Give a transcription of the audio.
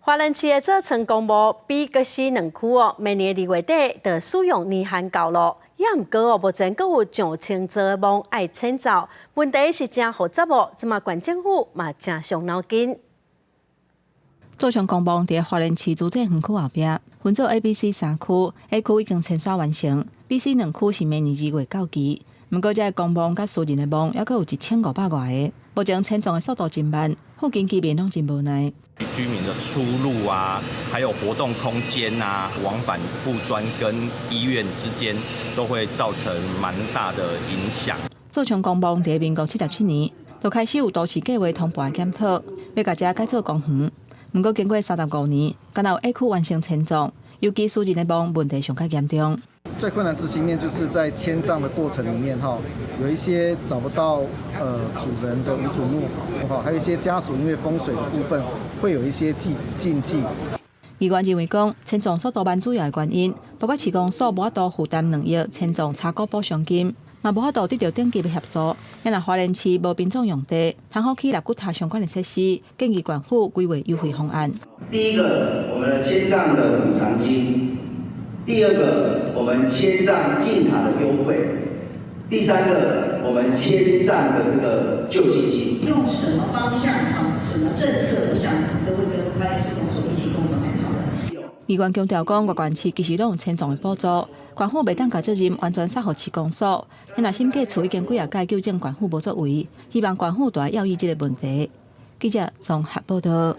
花蓮市的做倉公墓 B、佮 C 兩區哦，明年二月底就使用年限到咯。也毋過哦，目前閣有上千座的墓愛遷走，問題是誠複雜哦。這馬縣政府嘛誠傷腦筋。做倉公墓佇花蓮市自治園區後壁，分做 A、B、C 三區，A 區已經遷徙完成，B、C 兩區是明年2月到期。毋過，這个公墓佮私人的墓，猶閣有1500外個。目前遷葬的速度真慢，附近居民攏真無奈。居民的出入啊，還有活動空間啊，往返布專跟醫院之間，都會造成蠻大的影響。做倉公墓佇民國77年就開始有都市計畫通盤的檢討，欲共遮改做公園。毋過經過35年，敢若有 A 區完成遷葬，尤其私人的墓問題上較嚴重。最困難執行面就是在遷葬的過程裡面，哈，有一些找不到主人的無主墓，哈，還有一些家屬因為風水的部分會有一些禁忌。議員認為講，遷葬速度慢主要的原因，包括市公所無法度負擔2億遷葬炒股補償金，嘛無法度得到頂級的協助。若花蓮市無殯葬用地，通好起納骨塔相關的設施，建議縣府規劃優惠方案。第一個，我們的遷葬的補償金；第二個，我們遷葬進塔的優惠；第三個，我們遷葬的這個救濟金。用什麼方向、哈，什麼政策，我想都會跟花蓮市公所一起共同來討論。議員強調講，外縣市其實攏有遷葬的補助，縣府袂當共責任完全卸予市公所。若審計處已經幾仔擺糾正縣府無作為，希望縣府著愛注意這个問題。記者綜合報道。